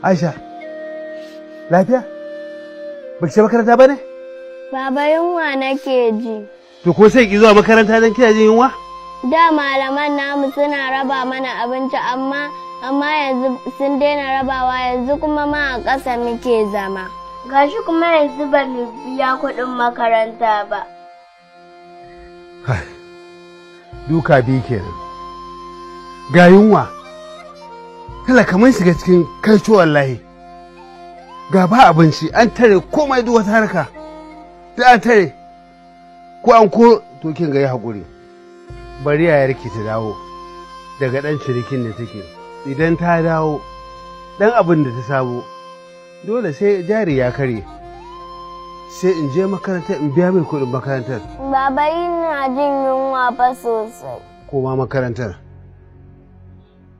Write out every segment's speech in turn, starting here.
Aisha, lafiya? Ba ki makaranta ba ne? Baba yunwa nake ji. To ko sai ki zuwa makaranta don kina jin yunwa? Da malaman namu suna raba mana abinci amma yanzu sun daina rabawa, yanzu kuma ma a ƙasa muke zama. Gashi kuma yanzu ba mu biya kuɗin makaranta ba. Duka biyu kenan. Ga yunwa. Talaka mun shiga cikin kalco wallahi. Ga ba abinci, an tare komai duk wata harka. Duk an tare. Ko an ko to kin ga yi hakuri. Bari yayarki ta dawo daga ɗan cinikin da take. Idan ta dawo ɗan abin da ta sabo dole sai jari ya karye. Sai in je makaranta in biya mai kuɗin makarantar. Baba ina jin yunwa fa sosai. Koma makarantar.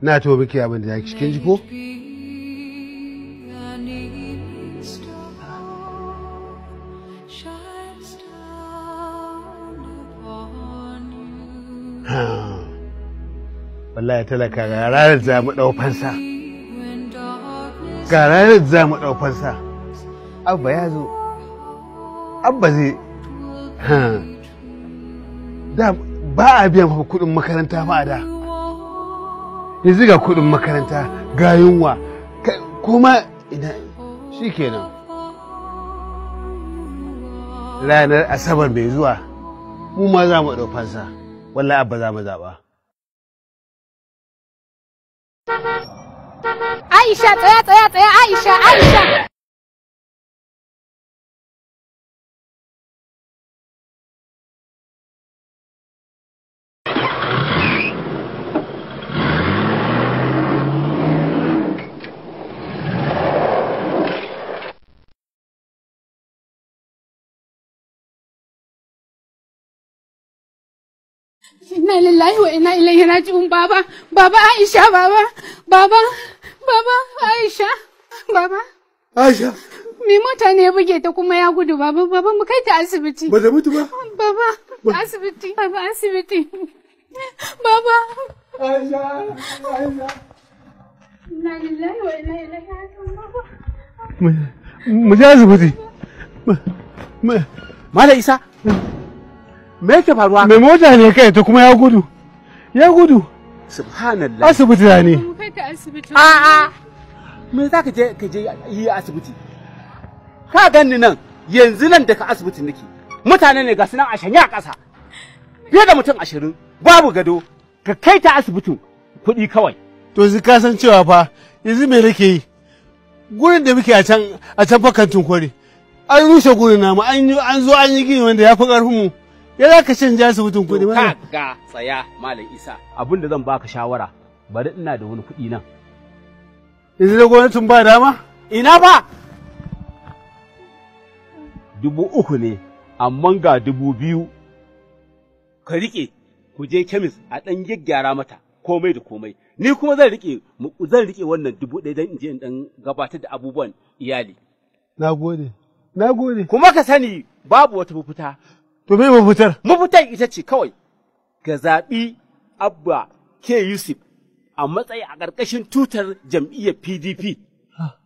Na to miki abin da zaki kin ji ko? Wallahi talaka ga ranar za mu ɗau fansa. Ga ranar za mu ɗau fansa. Abba ya zo. Abba zai. Da ba a biyan kuɗin makaranta fa a da. Yanzu ga kuɗin makaranta ga yunwa kuma ina shi kenan. Ranar Asabar mai zuwa mu ma za mu ɗau fansa. Wallahi Abba za mu zaɓa. Aisha tsaya tsaya tsaya Aisha Aisha. Inna lillahi wa inna ilaihi raji'un. Baba, baba Aisha, baba, baba, baba Aisha, baba. Aisha. Me mota ne ya buge ta kuma ya gudu, baba, baba mu kai ta asibiti. Ba ta mutu ba. Baba, asibiti, baba asibiti. Baba. Aisha, Aisha. Inna lillahi wa inna ilaihi raji'un, baba. Mu je asibiti. Malam Isa. Me yake faruwa? Mai mota ne kai ta kuma ya gudu. Ya gudu. Subhanallah. Asibiti da ne. Mu kai ta asibiti. A'a. Me za ka je yi asibiti? Ka ganni nan yanzu nan daga asibiti nake. Mutane ne ga su nan a shanye a ƙasa. Fiye da mutum 20 babu gado. Ka kai ta asibitin kuɗi kawai. To yanzu ka san cewa fa yanzu me nake yi? Gurin da muke a can fakantin kwari. An rushe gurin namu an zo an yi gini wanda ya fi ƙarfin mu. Ya za ka canja asibitin kuɗi mana? Ka ga tsaya Malam Isa, abin da zan baka shawara, bari ina da wani kuɗi nan. Yanzu da gwamnatin ba dama? Ina ba? 3,000 ne, amma ga 2,000. Ka riƙe, ku je kemis a ɗan gyaggyara mata komai da komai. Ni kuma zan riƙe wannan 1,000 don in je in ɗan gabatar da abubuwan iyali. Na gode, na gode. Kuma ka sani babu wata mafita. To me mafitar? Mafitar ita ce kawai ga zaɓi Abba K. Yusuf a matsayi a ƙarƙashin tutar jam'iyyar PDP.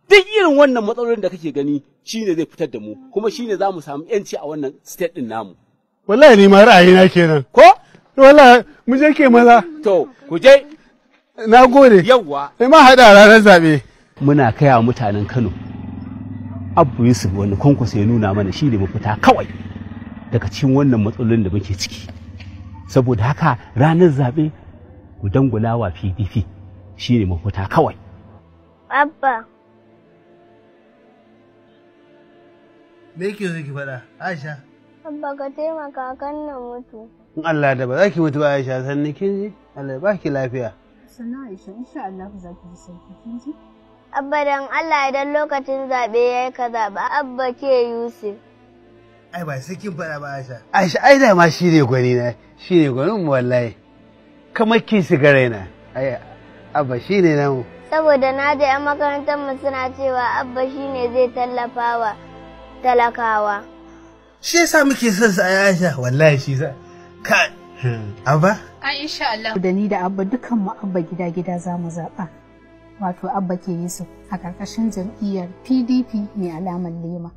Duk irin wannan matsalolin da kake gani shine zai fitar da mu, kuma shine za mu samu ‘yanci a wannan state ɗin namu. Wallahi ni ma ra'ayina kenan. Ko? Wallahi mu je ke maza. To, ku je. Na gode. Yawwa. Sai ma haɗa ranar zaɓe. Muna kaya mutanen Kano. Abba Yusuf wani kwankwaso ya nuna mana shine mafita kawai daga cikin wannan matsalolin da muke ciki. Saboda haka ranar zaɓe ku dangulawa PDP shine mafita kawai. Abba. Me yake so ki faɗa, Aisha? Abba ka taimaka kan na mutu. In Allah da ba za ki mutu ba Aisha, sannan kin ji? Allah ya baki lafiya. Sannan Aisha, insha Allah za ki ji sauki, kin ji? Abba dan Allah idan lokacin zaɓe ya yi ka zaɓa Abba K. Yusuf. Ai ba sai kin faɗa ba Aisha. Aisha ai da ma shi ne gwani na, shi ne gwanin mu wallahi. Kamar kin shiga raina. Ai Abba shi ne namu. Saboda na je 'yan makarantar mu suna cewa Abba shi ne zai tallafa wa talakawa. Shi yasa muke son sa ai Aisha, wallahi shi sa. Ka Abba? Ai insha Allah. Da ni da Abba dukan mu Abba gida gida za mu zaɓa. Wato Abba K Yusuf a ƙarƙashin jam'iyyar PDP mai alamar lema.